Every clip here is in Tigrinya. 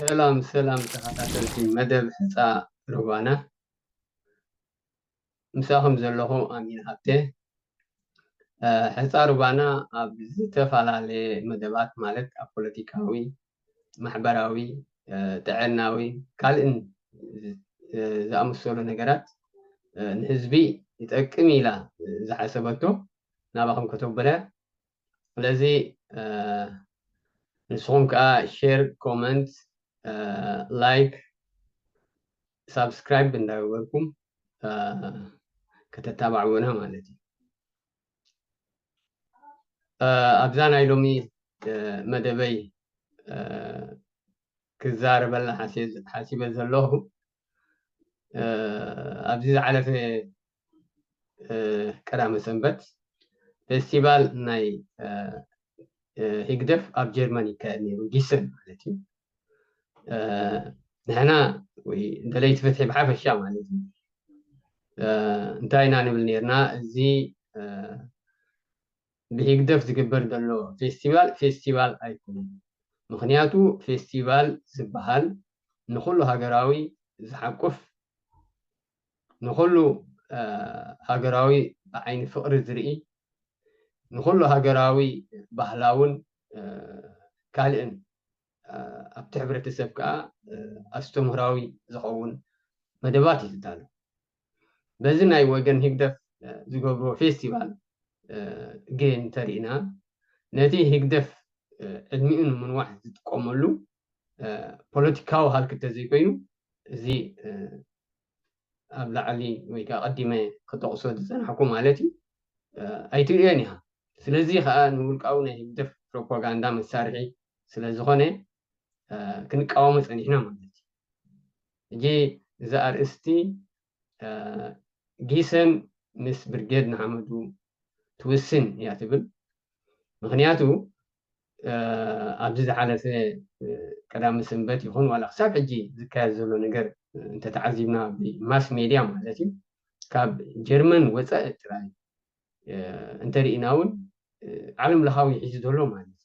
ሰላም ሰላም ተኸታተልቲ መደብ ሕፃ ሩባና፣ ምሳኹም ዘለኹ ኣሚን ሃብቴ። ሕፃ ሩባና ኣብ ዝተፈላለየ መደባት፣ ማለት ኣብ ፖለቲካዊ፣ ማሕበራዊ፣ ጥዕናዊ፣ ካልእን ዝኣመሰሉ ነገራት ንህዝቢ ይጠቅም ኢላ ዝሓሰበቶ ናባኹም ከተብለ። ስለዚ ንስኹም ከዓ ሼር፣ ኮመንት፣ ላይክ፣ ሳብስክራይብ እንዳገበርኩም ከተተባዕቡና ማለት እዩ። ኣብዛ ናይ ሎሚ መደበይ ክዛረበላ ሓሲበ ዘለኹ፣ ኣብዚ ዝሓለፈ ቀዳመ ሰንበት ፌስቲቫል ናይ ህግደፍ ኣብ ጀርመን ይካየድ ነይሩ፣ ጊሰን ማለት እዩ። ንሕና ወይ ደለይቲ ፍትሒ ብሓፈሻ ማለት እዩ እንታይ ኢና ንብል ነርና? እዚ ብህግደፍ ዝግበር ዘሎ ፌስቲቫል ፌስቲቫል ኣይኮነን። ምኽንያቱ ፌስቲቫል ዝበሃል ንኹሉ ሃገራዊ ዝሓቁፍ፣ ንኹሉ ሃገራዊ ብዓይኒ ፍቕሪ ዝርኢ፣ ንኹሉ ሃገራዊ ባህላውን ካልእን ኣብቲ ሕብረተሰብ ከዓ ኣስተምህራዊ ዝኸውን መደባት እዩ ዝዳሎ። በዚ ናይ ወገን ህግደፍ ዝገብርዎ ፌስቲቫል ግን ተሪእና፣ ነቲ ህግደፍ ዕድሚኡ ንምንዋሕ ዝጥቀመሉ ፖለቲካዊ ሃልኪ ተዘይኮይኑ፣ እዚ ኣብ ላዕሊ ወይ ከዓ ቀዲመ ክጠቕሶ ዝፀናሕኩ ማለት እዩ ኣይትርእዮን ኢኻ። ስለዚ ከዓ ንውልቃዊ ናይ ህግደፍ ፕሮፓጋንዳ መሳርሒ ስለዝኾነ ክንቃወሞ ፀኒሕና ማለት እዩ። ሕጂ እዚ ኣርእስቲ ጊሰን ምስ ብርጌድ ንሓመዱ ትውስን እያ ትብል። ምኽንያቱ ኣብዚ ዝሓለፈ ቀዳሚ ሰንበት ይኹን ዋላ ክሳብ ሕጂ ዝካየድ ዘሎ ነገር እንተተዓዚብና ብማስ ሜድያ ማለት እዩ፣ ካብ ጀርመን ወፃኢ ጥራይ እንተርኢና እውን ዓለም ለኻዊ ሒዙ ዘሎ ማለት እዩ።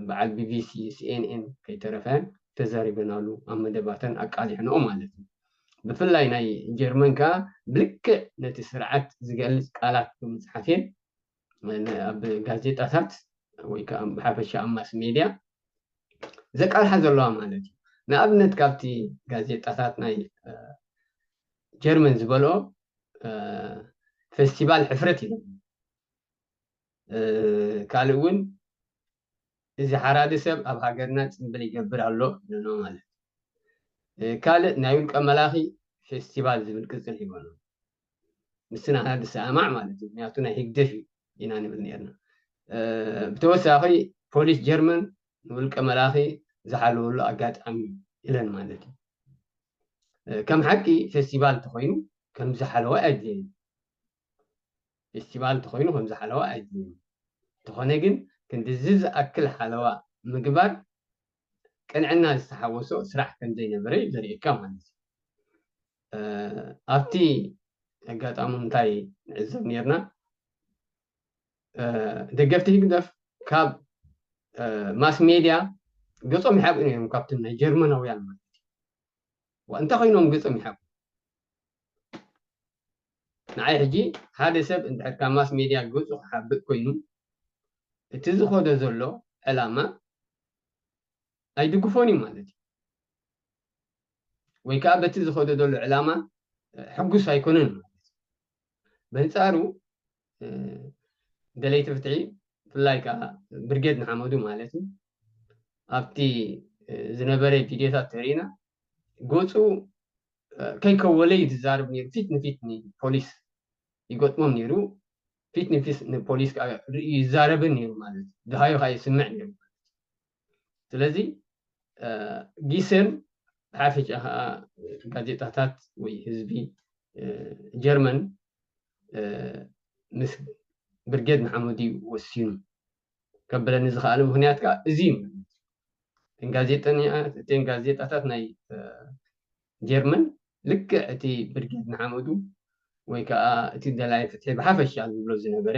በዓል ቢቢሲ፣ ሲኤንኤን ከይተረፈ ተዛሪበናሉ ኣብ መደባተን ኣቃሊሕንኦ ማለት እዩ። ብፍላይ ናይ ጀርመን ከዓ ብልክዕ ነቲ ስርዓት ዝገልፅ ቃላት ብምፅሓፌን ኣብ ጋዜጣታት ወይ ከዓ ብሓፈሻ ኣብ ማስ ሜድያ ዘቃልሓ ዘለዋ ማለት እዩ። ንኣብነት ካብቲ ጋዜጣታት ናይ ጀርመን ዝበልኦ ፌስቲቫል ሕፍረት ኢሎም፣ ካልእ እውን እዚ ሓራዲ ሰብ ኣብ ሃገርና ፅምብል ይገብር ኣሎ ይብልዎ ማለት እዩ። ካልእ ናይ ውልቀ መላኺ ፌስቲቫል ዝብል ቅፅል ሂቦም፣ ምስና ዝሰማማዕ ማለት እዩ። ምክንያቱ ናይ ህግደፍ እዩ ኢና ንብል ነርና። ብተወሳኺ ፖሊስ ጀርመን ንውልቀ መላኺ ዝሓለወሉ ኣጋጣሚ ኢለን ማለት እዩ። ከም ሓቂ ፌስቲቫል እንተኾይኑ ከም ዝሓለወ ኣይድለይን። ፌስቲቫል እንተኾይኑ ከም ዝሓለወ ኣይድለይን። እንተኾነ ግን ክንድዚ ዝኣክል ሓለዋ ምግባር ቅንዕና ዝተሓወሶ ስራሕ ከም ዘይነበረ እዩ ዘርእየካ ማለት እዩ። ኣብቲ ኣጋጣሚ እንታይ ንዕዘብ ነርና? ደገፍቲ ህግደፍ ካብ ማስ ሜድያ ገጾም ይሓብኡ ነይሮም፣ ካብቶም ናይ ጀርመናውያን ማለት እዩ። እንታይ ኮይኖም ገጾም ይሓብኡ? ንዓይ ሕጂ ሓደ ሰብ እንድሕር ካብ ማስ ሜድያ ገጹ ክሓብእ ኮይኑ እቲ ዝኸዶ ዘሎ ዕላማ ኣይድግፎን እዩ ማለት እዩ። ወይ ከዓ በቲ ዝኸዶ ዘሎ ዕላማ ሕጉስ ኣይኮነን ማለት እዩ። በንፃሩ ደለይቲ ፍትሒ ብፍላይ ከዓ ብርጌድ ንሓመዱ ማለት እዩ ኣብቲ ዝነበረ ቪድዮታት ተሪእና ገፁ ከይከወለ እዩ ዝዛረብ ነይሩ። ፊት ንፊት ንፖሊስ ይገጥሞም ነይሩ። ፊት ንፊት ንፖሊስ ከዓ ይዛረብን ነይሩ ማለት እዩ። ድሃዩ ከዓ ይስምዕ ነይሩ ማለት እዩ። ስለዚ ጊሰን ብሓፈሻ ከዓ ጋዜጣታት ወይ ህዝቢ ጀርመን ምስ ብርጌድ ንሓመዱ እዩ ወሲኑ ከበለኒ ዝኸኣለ ምኽንያት ከዓ እዚ እዩ። እተን ጋዜጣታት ናይ ጀርመን ልክዕ እቲ ብርጌድ ንሓመዱ ወይ ከዓ እቲ ደላይ ፍትሒ ብሓፈሻ ዝብሎ ዝነበረ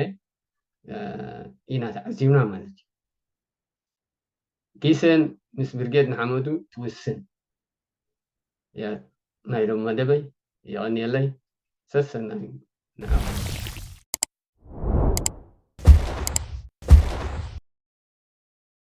ኢና ተዓዚብና ማለት እዩ። ጊሰን ምስ ብርጌድ ንሓመዱ ትውስን እያ ናይ ሎም መደበይ። የቐንየለይ። ሰሰናዩ ንዓኹም።